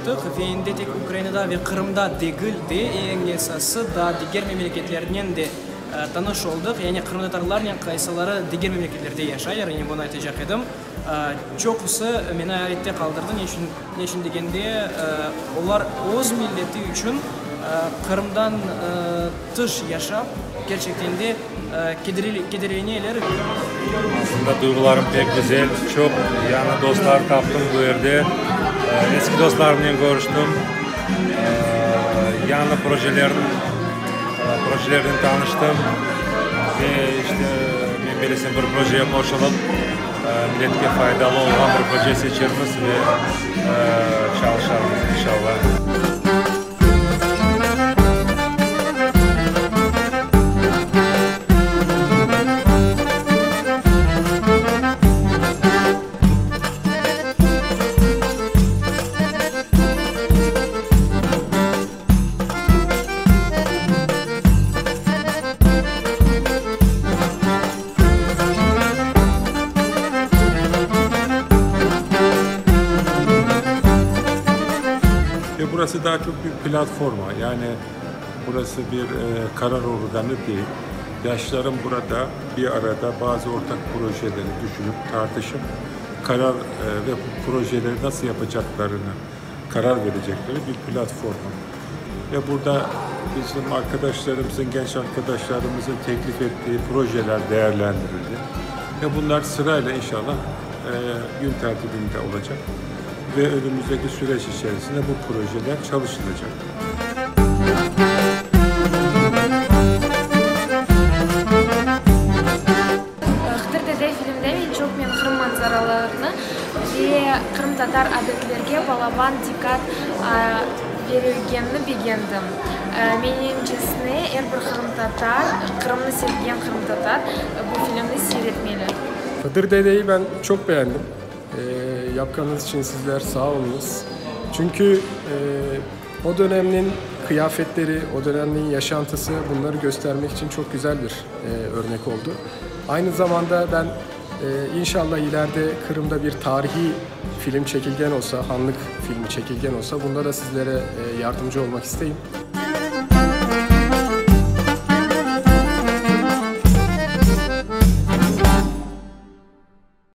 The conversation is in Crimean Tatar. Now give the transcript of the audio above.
yaptıq ve endi tek Ukrainada ve Qırımda degil de, eñ esası daa diger memleketlernen de tanış oldıq, yani qırımtatarlarnen qaysıları diger memleketlerde yaşaylar, yani bunı aytacaq edim. Çoqusı meni ayrette qaldırdı, ne içün, ne içün degende, olar öz milleti içün Qırımdan tış yaşap, kerçekten de kederleneler. Aslında duyğularım pek güzel, çoq yañı dostlar taptım bu yerde, eski dostlarımnen körüştim, yañı projelernen tanıştım ve işte, men bilesem, bir projege qoşulıp, milletke faydalı olğan bir proje seçermiz ve çalışarmız, inşallah. Ve burası daha çok bir platforma, yani burası bir karar organı değil. Yaşların burada bir arada bazı ortak projeleri düşünüp, tartışıp, karar ve bu projeleri nasıl yapacaklarını karar verecekleri bir platforma. Ve burada bizim arkadaşlarımızın, genç arkadaşlarımızın teklif ettiği projeler değerlendirildi. Ve bunlar sırayla inşallah gün tertibinde olacak ve önümüzdeki süreç içerisinde bu projeler çalışılacak. Hıdır dede filmde eñ çoq men Qırım manzaralarını ve qırımtatar adetlerge balaban diqqat berilgenini begendim. Menimcesine, er bir qırımtatar, Qırımnı sevgen qırımtatar bu filmni seyretmeli. Hıdır dedeyi ben çoq beğendim. Yapqanıñız içün sizler sağ oluñız. Çünki o dönemniñ qıyafetleri, o dönemniñ yaşantısı, bunları göstermek içün çoq güzel bir örnek oldı. Aynı zamanda ben, inşallah, ileride Qırımda bir tarihiy film çekilgen olsa, hanlıq filmi çekilgen olsa, bunda da sizlere yardımcı olmaq isteyim.